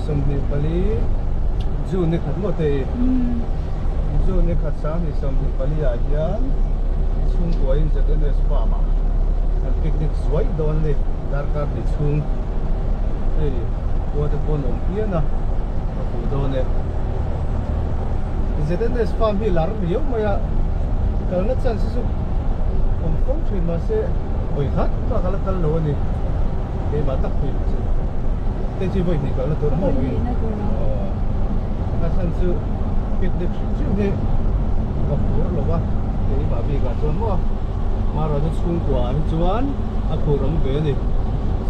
24 June ni khat maw te June ni khat 2024 ah hian chhungkuain ZNS farm ah kan picnic zuai dawn a ni darkar hnih chhung hei khua te pawh an awm phian a a fuh dawn e ZNS farm hi lar miau mai a kalna chance hi chu awm fo thin mahse vawi khat bak a la kal lo a ni keimah tak pui chu te chu vawi hnih kalna tur maw vawi a chhan chu picnic hrim hrim hi ka phur lo a keimah bikah chuan maw marawh chu chhungkua ah hi chuan a phur awm ve a ni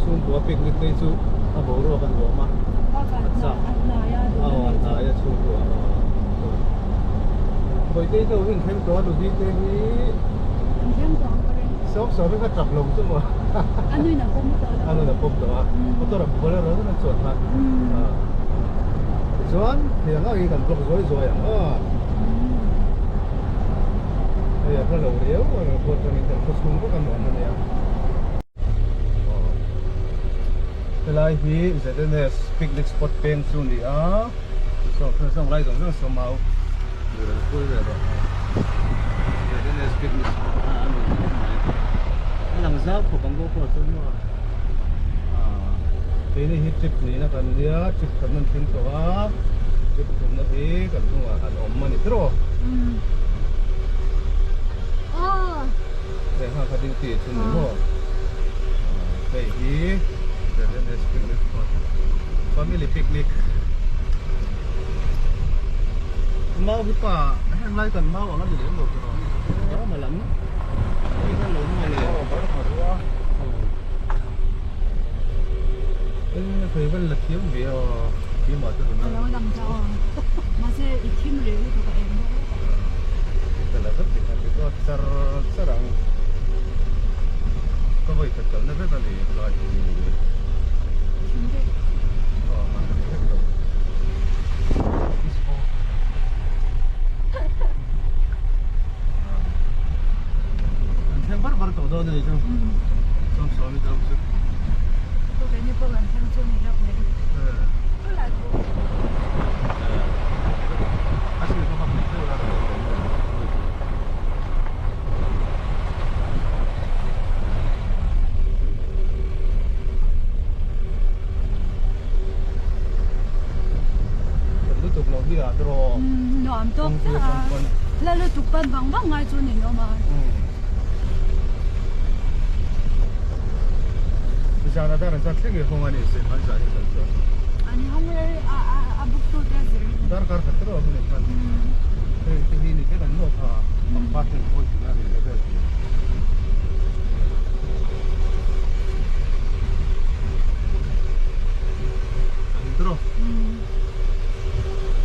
chhungkua picnic te hi chu a boruak a nuam a a chak a aw a hnai a chhungkua Bawihte te ho hi an thleng tawh a Ludi te hi Sawm sawm hi ka tap lo chu maw A nuin a pawm tawh a nuin a pawm tawh a motor a bolero zet an chuan khan tichuan thei ang ang in kan block zuai zuai ang aw hei a hla lo riau a rawn khuat atangin kan khaw chhung vek a nuam a nia helai hi ZNS picnic spot peng chu a ni a saw saw lai zawng zawng saw mau ZNS picnic spot a a nuam khawp mai a lang zau khawp ang GoPro chuan maw ah keini hi trip niin a kan nia trip khat nan thleng tawh a trip thumna hi kan hnungah an awm a ni tiraw. Hei ha kha duty chu ni maw hei hi ZNS picnic spot family picnic mau hi pa heng lai kan mau ang a ni lem lo tawh Burma lam hei kha lo maw le Burma rua eng thei vel la thiam ve a keimah te rawn a lo lang ta aw mahse i thim reh lutuk a eng bawk Ka la vek tih khan record char char ang. Ka vawi khat kalna vek a ni helai hi. Thim vek. Aw han ri vek lo. Disco. An thleng bar bar tawh dawn a ni chu. Sawm sawm i deuh chu. Ka keini pawh kan thleng chu ni deuh mai. Khulai chu. Nuam tawk chiah a, la lutuk pan vang vang ngai chu nin awm a. An hawng rei a a book tu te a zir. Darkar khat te pawh a hun ang khan hei te hi ni vek an maw kha pangpar ten pawh tih a ni leh vel tih. An draw.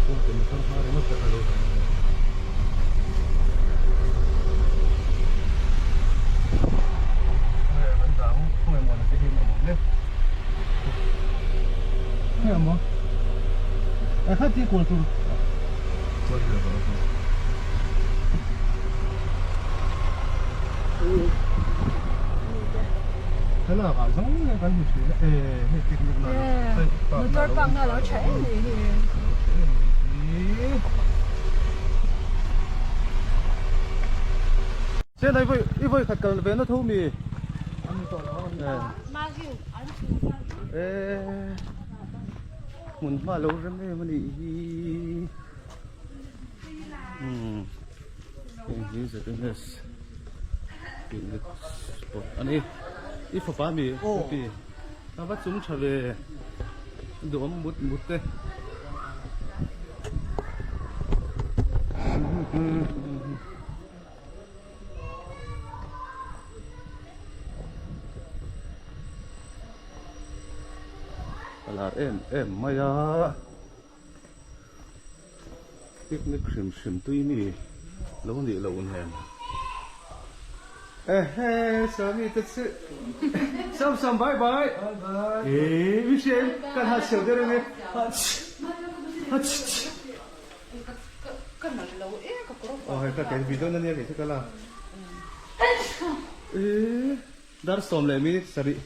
Kawng te motor hma ringawt te kha lo lang a ni. Hei kan dah ang khawngaih muana te hi nuam awm le. Hei a maw. E kha ti kual tur. Kual ve rawh a. Thlalak ah zawng nge kan hmu thin a e hei picnic na hei motor park na lo tha em mai hi. Lo tha em mai hi. Chen ai vawi i vawi khat kal ve na tho mi. E hmun hma lo rem em a nih hi umm heng hi ZNS picnic spot a ni i fapa mi pi a va chung tha ve duhawm mut mut te. A lar em em mai a picnic hrim hrim tui mi lo nih loh nen ehe sawmi te chu sam sam bye bye eh mi hriat kan han chheu deuh reng e ha chhi Ka nalh lo e ka kawr Aw hei ka kei video na nia kei chu ka la Eee dar 10 minute sarih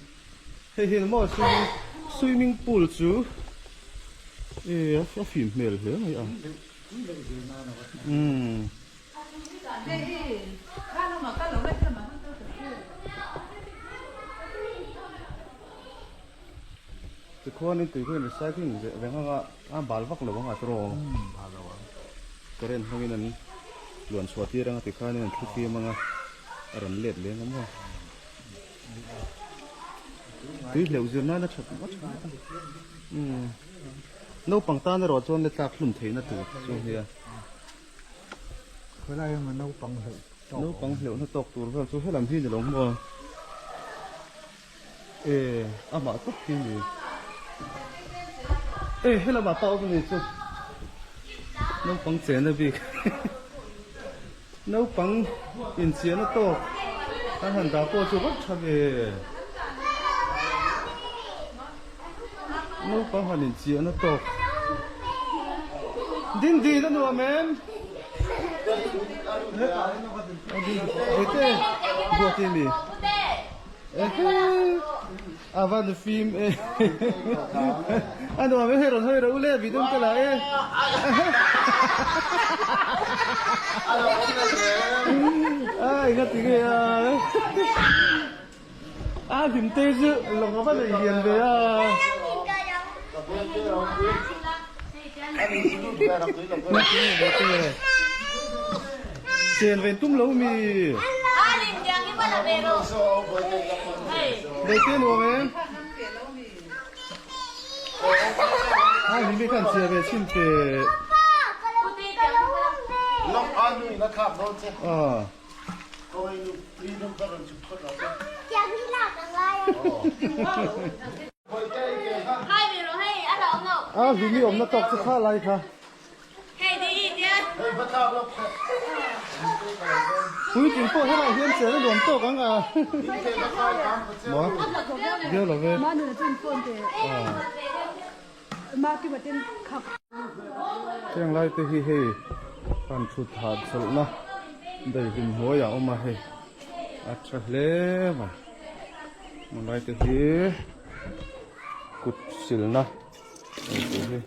hei hian maw swimming swimming pool chu. E a fim hmel hle mai a. Umm. Tikhuanin tui khuain recycling reng anga a bal vak lo anga tawrh current hmangin an luan chhuah tir anga tikhanin an thlifim anga a rawn let leng a maw. Tui hleuh zir nana that a tha a umm naupang tan erawh chuan la tlak hlum theihna tur chu nia. Khawilai emaw naupang hleuh tawk Naupang hleuhna tawk tur vel chu helam hi ni lo maw e amah tawp hi ni e helamah pa awm a ni chu naupang chena bik. Naupang inchiahna tawk an han dah pawh chu vak tha ve. Naupang han inchiahna tawk. Dindin a nuam em? Ete buat i mi. Ehe a van fim e. A nuam e hei rawn hawi rawh u le vi dum te lah e. A enga ti nge a. A hlim te chu lawng a va nei lian ve a. Chen ve tum lo mi. Beite nuam em? A hlim hi khan chhia ve chhin teh. A hlim i awmna tawk chu kha lai kha. Puitling pawh helaiah hian chen a nuam tawk ang a. Maw? Viau lo ve. Heng lai te hi hei han thut hat chawlhna daihlim hnuaiah a awm a hei a tha hle mai. Heng lai te hi kut silna hei tui hi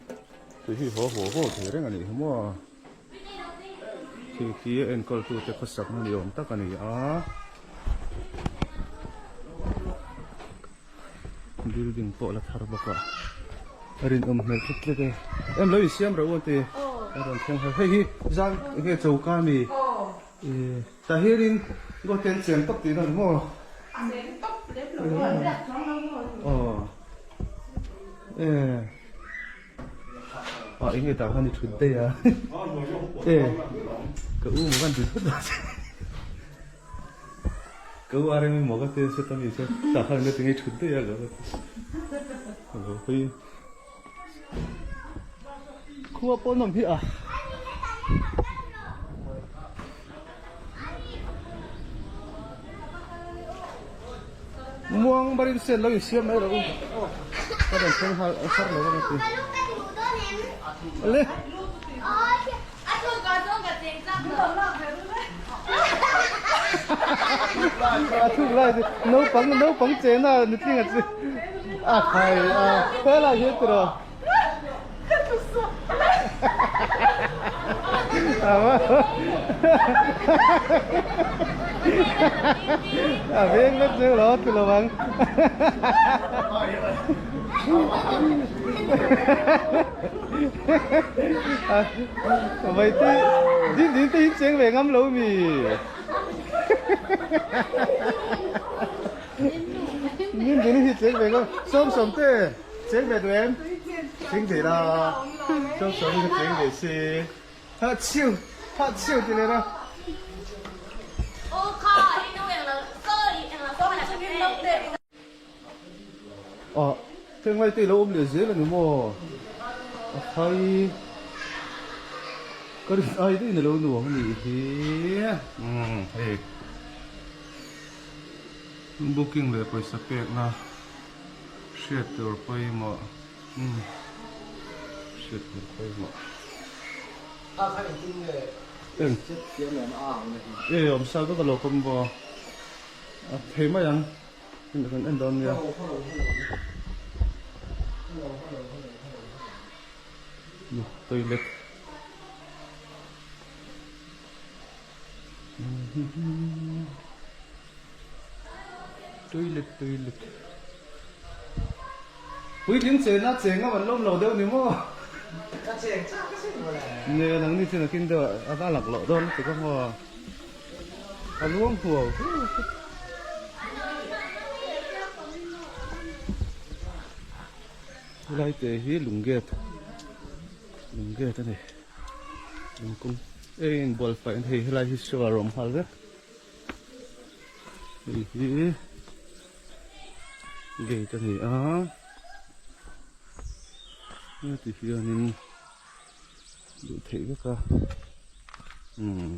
tui hi haw haw haw thei reng a nih hi maw. Thil khi a enkawl tute khawsakna ni awm tak a ni a. Building pawh la thar bawk a a rinawm hmel tlat tlat e em lo insiam rawh u an ti a rawn thleng har hei hi zan enge choka a mi tah hianin gote an cheng tawp tihna a ni maw aw e ah enge tah khan i thut daih a e ka u maw kan ti thut a. Ka u a reng emaw ka tia hriat ami chuan tah khan enge tinge thut daih a lo lo hawi khua pawh an awm hi a. Muang barin sen lo insiam mai rawh u ka rawn thleng har har lo ang a ti. Le. A thuk lai chu naupang naupang chena nutling a chu a khai a helai hian tiraw a veng vek chu lo ti lo ang. Vậy thì dính dính tí chén về ngâm lâu mì. Dính dính thì chén về ngâm. Sớm sớm thế. Chén về tụi em. Chén về là. Sớm sớm thì chén về xí. Phát chiêu. Phát chiêu thì lên đó. Aw heng lai te ilo awm leh zel a ni maw a khai ka rin ai daih in alo nuam a nih hi umm hei booking leh pawisa pek na hriat tur pawimawh umm hriat tur pawimawh eng e awmsa vek alo kawm bawk a thei mai ang. Kan en dawn nia. Toilet. Toilet toilet. Puitling chena cheng a van lawm lo deuh ni maw? Ka cheng chak a sin mawle. Ne nang ni chin a kin deuh a a lak loh dawn lutuk a maw? A luang huau huau. Helai te hi lung gate lung gate a ni lung kawng ei inbual fai hei helai hi shower a awm nghal vek hei hi gate a ni a heti hianin duh theih vek a umm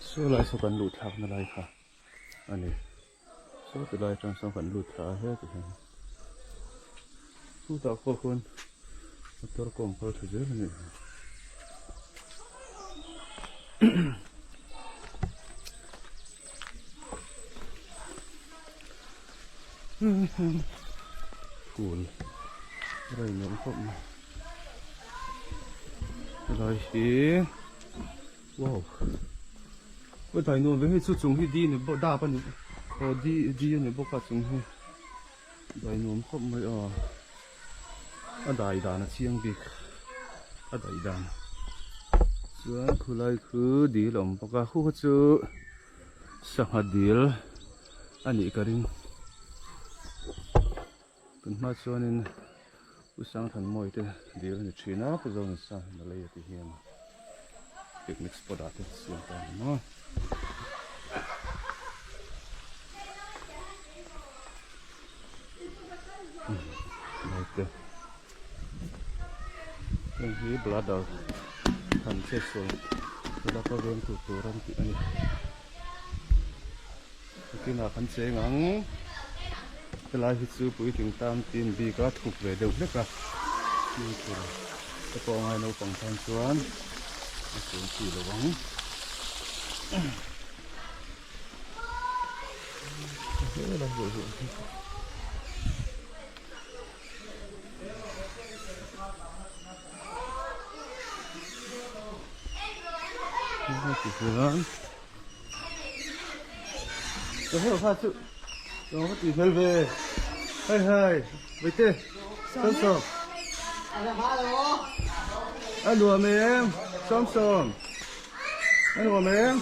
saw lai saw kan luh thlak na lai kha a ni. Saw ti lai atang sawn kan lut thla a heti hian chutah pawh khawn motor kawng kal tha zel a nih hi. Phul rei nuam khawp mai helai hi Wow Ui dai nuam ve hei chu chung hi di ni bawk dap a ni aw di di a ni bawk a chung hi dai nuam khawp mai aw a dai dan a chiang bik a dai dan chuan khulai khu dil a awm bawk a khu kha chu sangha dil a nih ka ring tun hma chuanin U Sangthanmawii te dil a ni thin a, Pu Zonisa hian a lei a ti hian picnic spot ah te siam ta a ni maw. Naute heng hi bladder han chhetsual laka veng tur tur an tih a ni. Nakinah kan cheng ang. Helai hi chu puitling tan tin bik a thuk ve deuh hlek a. Hming tur te pawh a ngai naupang tan chuan a cheng chi lo ang. Tihian. Ka heuh kha chu lo va tih hmel ve hei hei vaite sawm sawm a nuam em sawm sawm a nuam em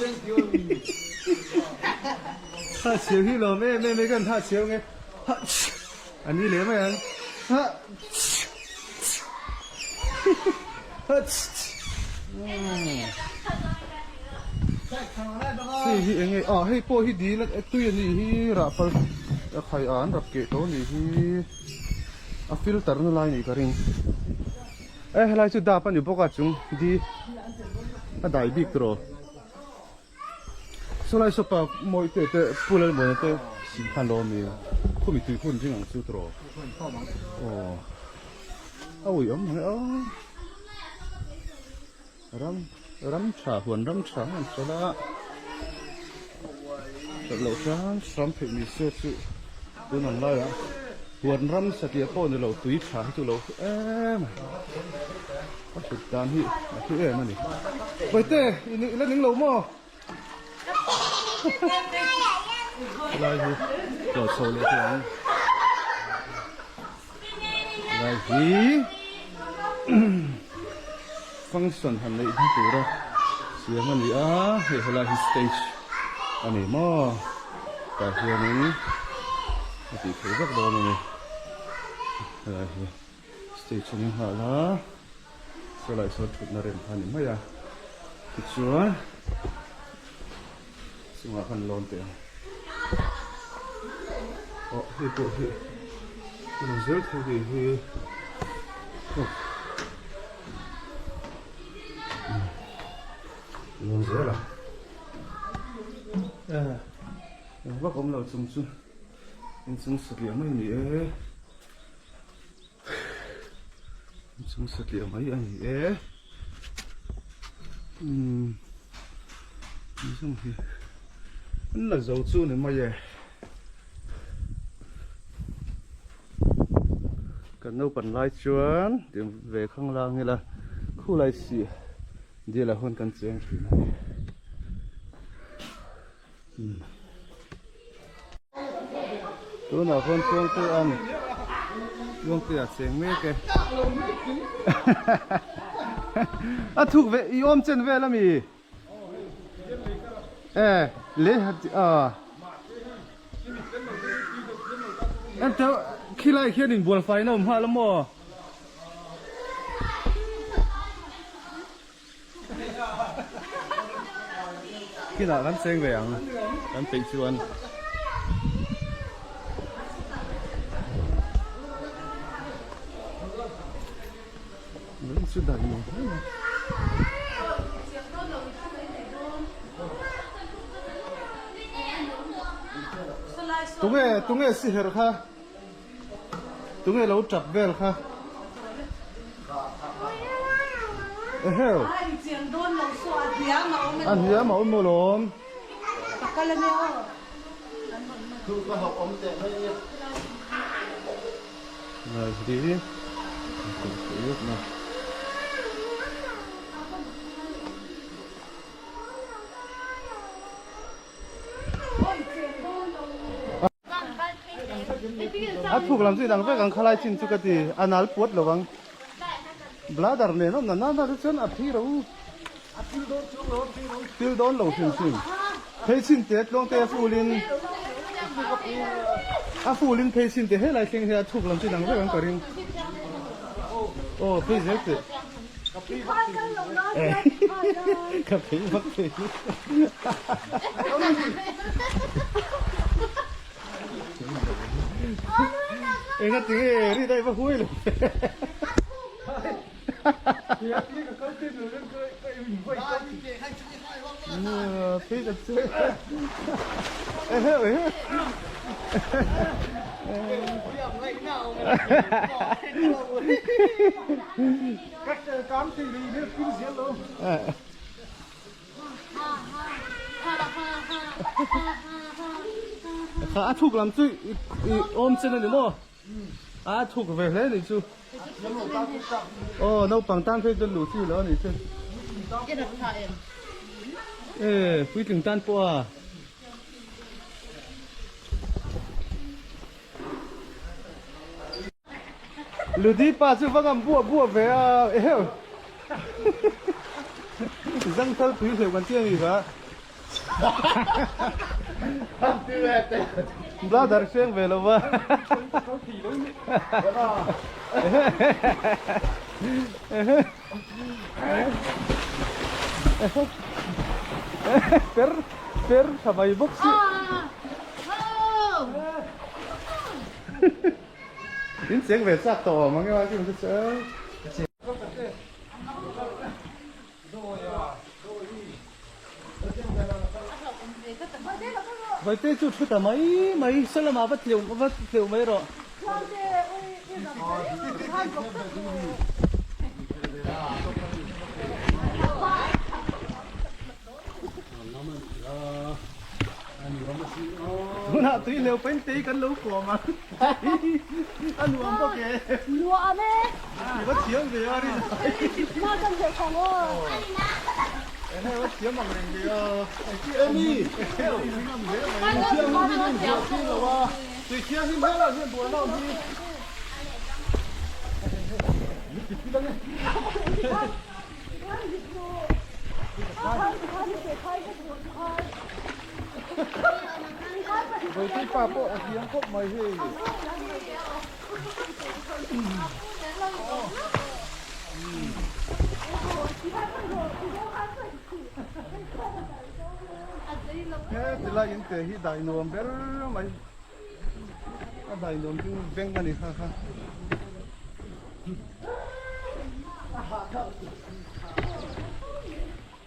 ha chhiau hi lawm em em kan ha chhiau nge ha a ni leh mai ang ha Hei hi enge ah hei pawh hi dil a tui a nih hi rah pal a khai a an rap keh tawh a nih hi a filter na lai nih ka ring e helai chu dap a ni bawk a chung di a dai bik tawh. Sawlai sawpa mawi te te Pu Lalmuana te sim khan lo ami khumi tui hun ring ang chu tawh aw a ui awm mang e aw ram ram tha huan ram tha an sawl a hlat loh hram hram theih ni se chu tun ang laiah huan ram satliah pawh ni lo tui tha hi chu lo em a hlut dan hi a hlu em a ni Bawihte i la ning lo maw Helai hi tlawh chho leh teh ang helai hi function han neih hma tura siam a ni a hei helai hi stage a ni maw tah hianin a tih theih vek dawn a ni helai hi stage a ni nghal a. Sawlai sawn thutna rem kha a ni mai a, tichuan chungah khan lawn teh ang. Aw hei pawh hi ka lo zel thei tih hi aw lawn zel a eng vak awm lo chung chu inchung satliah mai a ni e. Chung satliah mai a ni e umm zawng hi an la zo chu ni mai e ka Kan naupan lai chuan ti ve khang lang ila khulai si dil ah huan kan cheng thin a ni. Tunah khuan Tluangte an Tluangte a cheng mek e. A thuk ve i awm chen vel ami? E le a Ente khilai khian inbual fai na awm nghal a maw? Kinah kan cheng ve ang kan peih chuan. Chu dan nuam hle mai. Tunge tunge si her kha tunge lo tap vel kha eheu a hniam a awm alawm A thuk lam chu inang vek ang khalai chin chu ka ti a nal puat lo ang bladder nen awm na na te chuan a phir a u til dawn lo hrim hrim phei chin te tluang te a full in a full in phei chin te helai thleng hi a thuk lam chu inang vek ang ka ring aw phei zel teh ka phei vak thei enga tinge ri dai va huai lo phei ta che ehe Kha a thuk lam chu i awm chen a ni maw? A thuk ve hle ni chu. Aw naupang tan phei chuan luh chi lo a nih chu. E puitling tan pawh a. Ludi pa chu va ngam buah buah ve a eheu Zangthal pui hleuh kan tia ni kha Brother hreng ve lo va Per per tha mai bawk si. In cheng ve chak tawh awm ang emaw chu chu Vaite chu thu ta mai mai salama va tleuh va tleuh mai rawh. Tunah tui hleuh pain tei kan lo kawm a a nuam bawk e. Nuam e. I va thiam ve a rin. Ma kan hleuh thang aw. Ehe va thiam ang reng ve a. Emi. Thiam ang reng ve a. Tui thianghlim hmel ah hian buaina awm hi. Vawitin pa pawh a hliam khawp mai hei. He tilai in te hi dai nuam ber mai. A dai nuam chu veng a ni kha kha.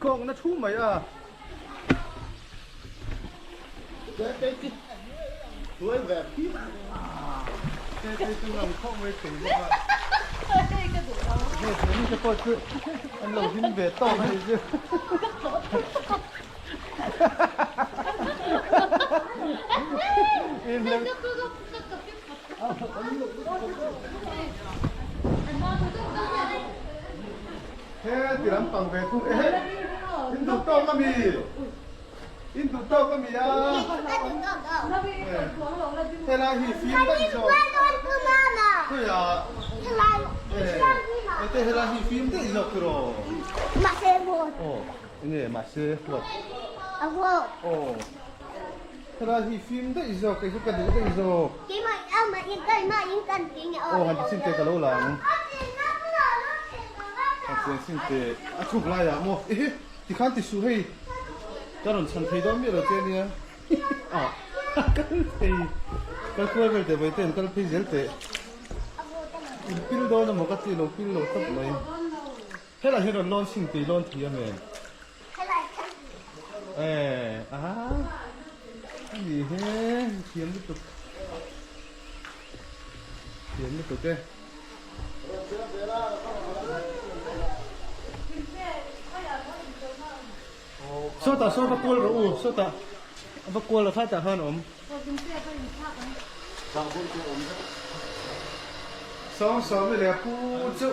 Kawng na thu mai a. An lo hlim ve tawk a nih chu. lang ve thung ehe in duh tawk a mi in duh tawk a mi a helai hi fim daih zawk khawiah ete helai hi fim daih zawk tiraw aw enge mahse huat aw Helai hi fim daih zawk kei chu ka duh daih zawk. Aw han ti chin teh ka lo la ang. Han chiang chin teh a thuk lai ah maw ehe tikhan ti suh hei ka rawn chhan thei dawn miah lo che ania ah kal thei kal kual vel teh vawi ten kal phei zel teh in pil dawn emaw ka ti lo pil lo tawp mai. Helai hi rawn lawn chhin tih lawn thei a men. Eh a ani he thiam lutuk thiam lutuk e. Sawtah saw va kual rawh u sawtah va kual rawh khatah khan a awm. Sawm sawm i leh pu chu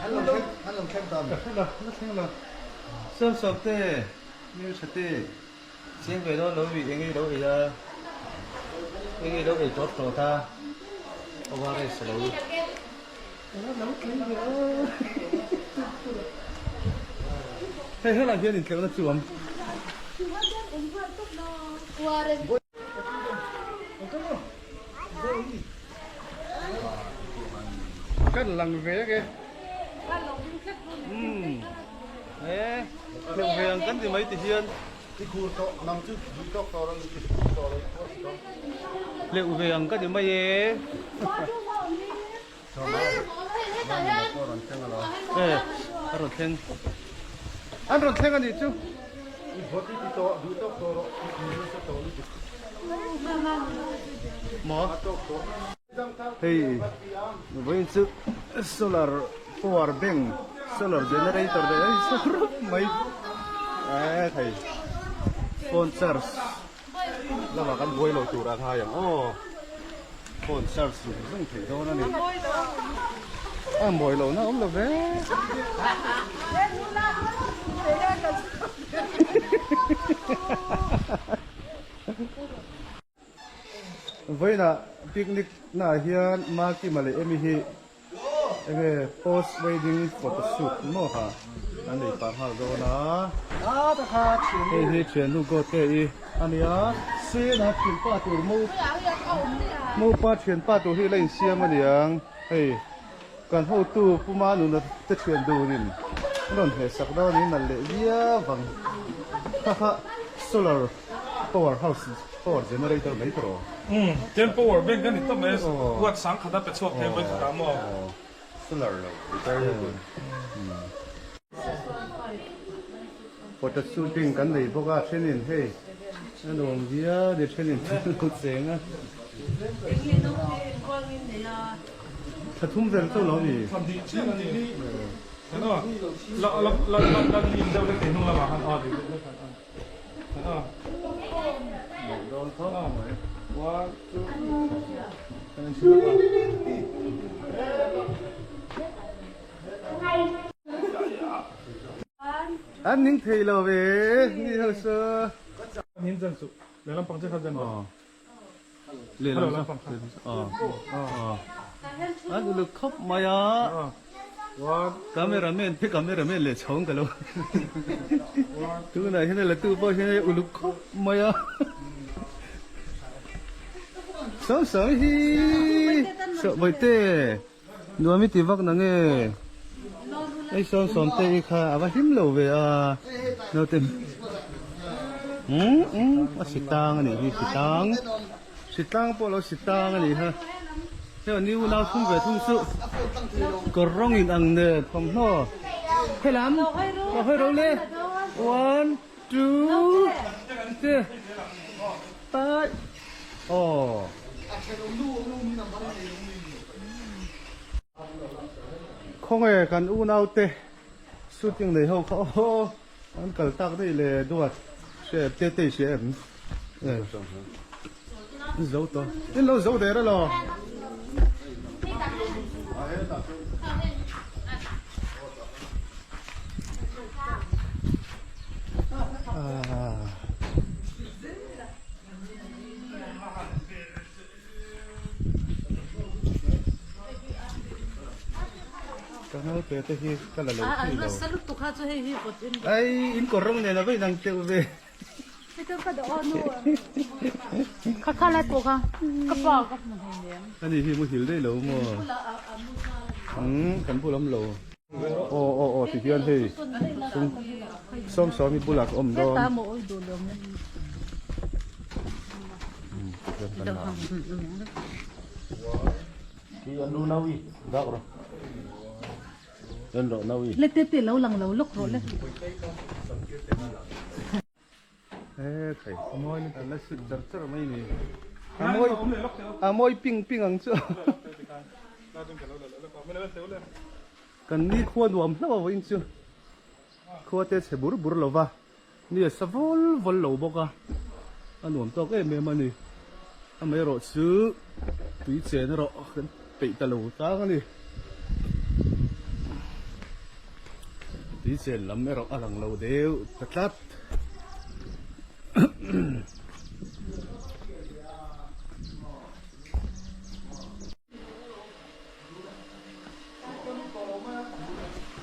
an lo an lo thleng ta ka hre lo la thleng lo sawm sawm te mi tha te chiang ve dawn lo mi eng nge lo ei a eng nge lo ei tawt tawt a ORS lo lo thleng ve a hei helai hian intleuhna chu awm. Kan lang ve ke. Umm. E, hleuh ve ang kan ti mai ti hian. I khur tawh nang chu duh tawk tawh rawh i khur tawh rawh i khur tawh. Hleuh ve ang ka ti mai e. E, a rawn thleng. An rawn thleng a nih chu. I vawt i ti tawh duh tawk tawh rawh i khur nasa tawh lutuk. Maw? Hei vawiin chu solar power bank solar generator leh hei sa rup mai e thei phone charge lamah kan buai lo tur a ngai ang aw phone charge zung zung theih dawn a ni a mawi lo na awm lo ve. Vawiinah picnic naah hian Makima leh Emi hi enge post wedding photo shoot maw ha an nei pah nghal dawn a hei hi thiannu Gote i a nia sena thianpa tur mo mopa thianpa tur hi la insiam a niang hei kan hotu Pu Manuna te thian dunin an rawn hmehsak dawn in nalh leh viau ang kha kha solar. Power house power generator mai tur aw. Umm ten power bank a ni tawp mai watt sang khat a pe chhuak thei vawi khat ah maw. Solar lo very good. Photo shooting kan nei bawk a thenin hei a nuam viau ni thenin thil lo cheng a. Thla thum vel chauh lo ni. Thla hnih chiah a ni. La la la la lim deuh hlek thei hnung lamah khan aw dik deuh hlek khan aw. An ning thei lo ve ni ho su. Lehlam an uluk khawp mai a camera man te camera man leh chhawng ka lo tunah hian a la tu pawh hian uluk khawp mai a saw saw hi saw bawihte nuam i ti vak na nge hei sawm sawm te i kha a va hlim lo ve a naute umm umm a si tang a nih hi si tang si tlang pawh lo si tang a nih kha hei a new nau thum ve thung chu kawr rawng in ang nen thawmhnaw helam lo hawi ro le one two three five aw. Khawnge kan unaute shooting nei ho kha aw an kal tak daih le duat hre te te i hria em zo tawh in lo zo der elaw. Kanal pe te hi ka la lo thei lo. Ai in kawr rawng nen a va inang teuh ve. Ani hi muhil daih lo maw? Umm kan bul awm lo. Aw aw aw ti hian hei sum sawm sawm hi bulah ka awm dawn. Le te te lo lang lo lawk rawh le. He khai mawi a la sut char char mai ni a mawi a mawi ping ping ang chu kan ni khua nuam hlauh a vawiin chu khua te chhe bur bur lo va ni a sa vawl vawl lo bawk a a nuam tawk em em a ni amaherawh chu tui chen erawh kan peih ta lo tlang a ni. Tui chen lam erawh a lang lo deuh ta tlat.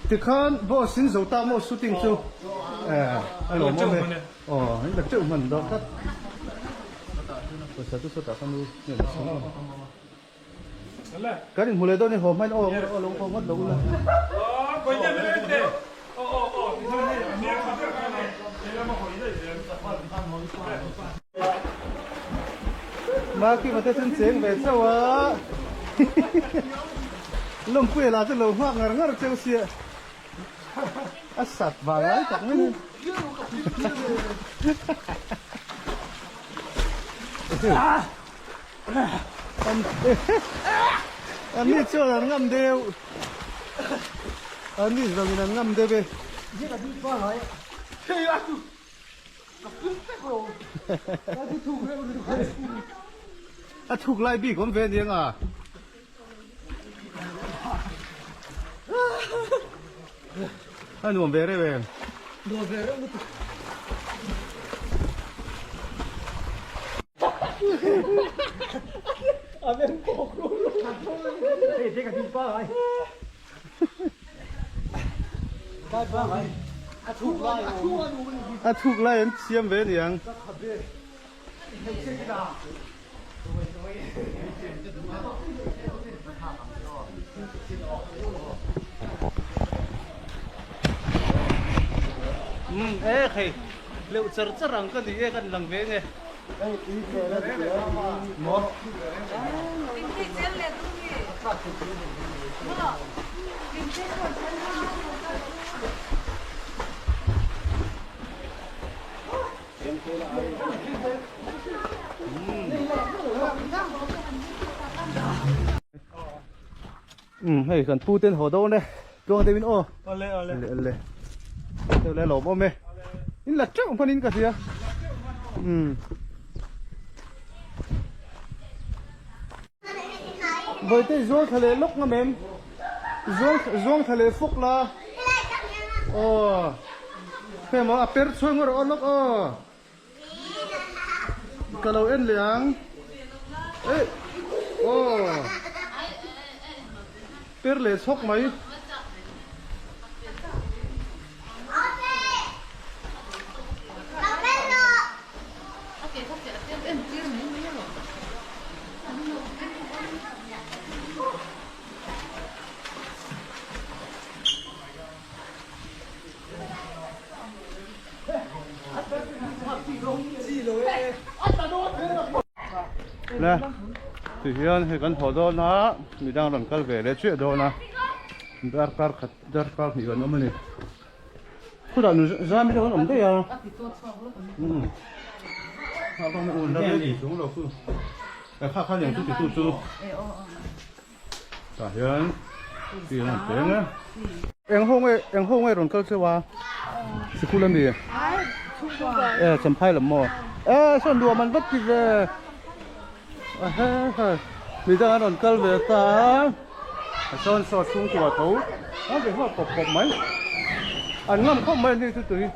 Tikhan boss in zo ta maw shooting chu eh a lawm awm e aw in la teuh hman dawn tlat. Pawisa chu sawtah khan u hnen a chhung a. Kan inhmu leh dawn i haw hmain aw aw lo haw ngawt lo ula. Maki mate chuan cheng ve chauh a. Lawmpuia lah chu lo nghak ngar ngar cheu sia. A sat vang lai tak mai ni. An ni chuan an ngam deuh. An ni zawngin an ngam deuh e. A thuk lai bik awm ve aniang a. A nuam ve reuh em? Nuam ve reuh lutuk. A veng kawk ru ru. Hei te ka ti pa ai. Kai pa ai. A thuk lai. A thuk lai an siam ve aniang. Ka khabe. Umm e khei leuh char char ang ka ni e kan lang ve nge maw. Umm hei kan pu ten haw dawn e tluang deuhin aw Awle awle le le deuh le lawm awm e in la teuh hmanin ka hria umm Bawihte i zuang thla leh lawk ngam em? Zuang zuang thla leh fawk la. Aw. Hei maw a per chhuang rawh aw lawk aw. Ka lo en leh ang. Ei. Aw. Per leh chhawk mai. Le ti hian hei kan haw dawn a midang rawn kal ve leh chiah dawn a darkar khat darkar hnih kan awm a ni. Khutah nu zami te kan awm daih a. Umm. Kha kha un la ve ti chung lo khu. E kha kha lian chu ti tu chu. Tah hian ti an peng a. Eng ho nge eng ho nge rawn kal cheu a. Sikul a mi. E champhai lam maw. E sawn nuam an vat ti ve. A he he midang an rawn kal ve ta a. A sawn saw chhungkua tho a ve nghal pawp pawp mai. An ngam khawp mai a ni chu tui.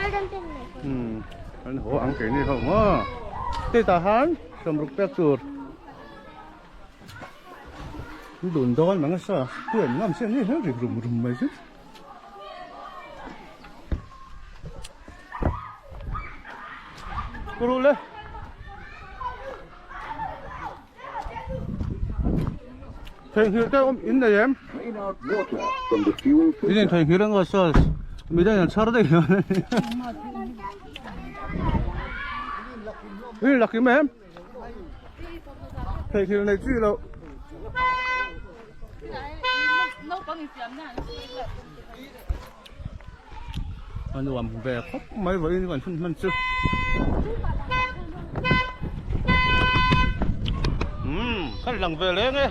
Umm an haw ang keini ho maw tah han sawmruk pek tur dun dawn mang asa tuan ngam se ni hian ri rum rum mai chu. Kuru le. Theihnghilh te awm in nei em? In in theihnghilh ang aw saw midang an chhar daih hian In lakim em? Theihnghilh nei chi loh. A nuam ve khawp mai vawiin kan hun hman chu. Umm kan lang ve leng e.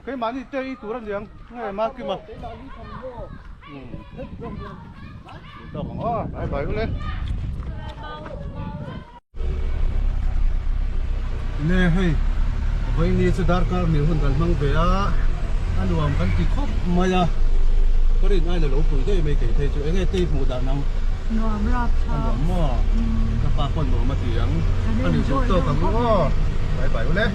Keimahni te i tur a niang nge Makima. Umm tawk ang aw bye bye ule. Ne hei vawiini chu darkar hnih hun kan hmang ve a a nuam kan ti khawp mai a ka rin aina lo pui daih mai kei phei chu enge tei hmuh dan ang Nuam rap tha a nuam maw ka pa pawn nuam a ti ang a ni duh tawk ang aw bye bye ule.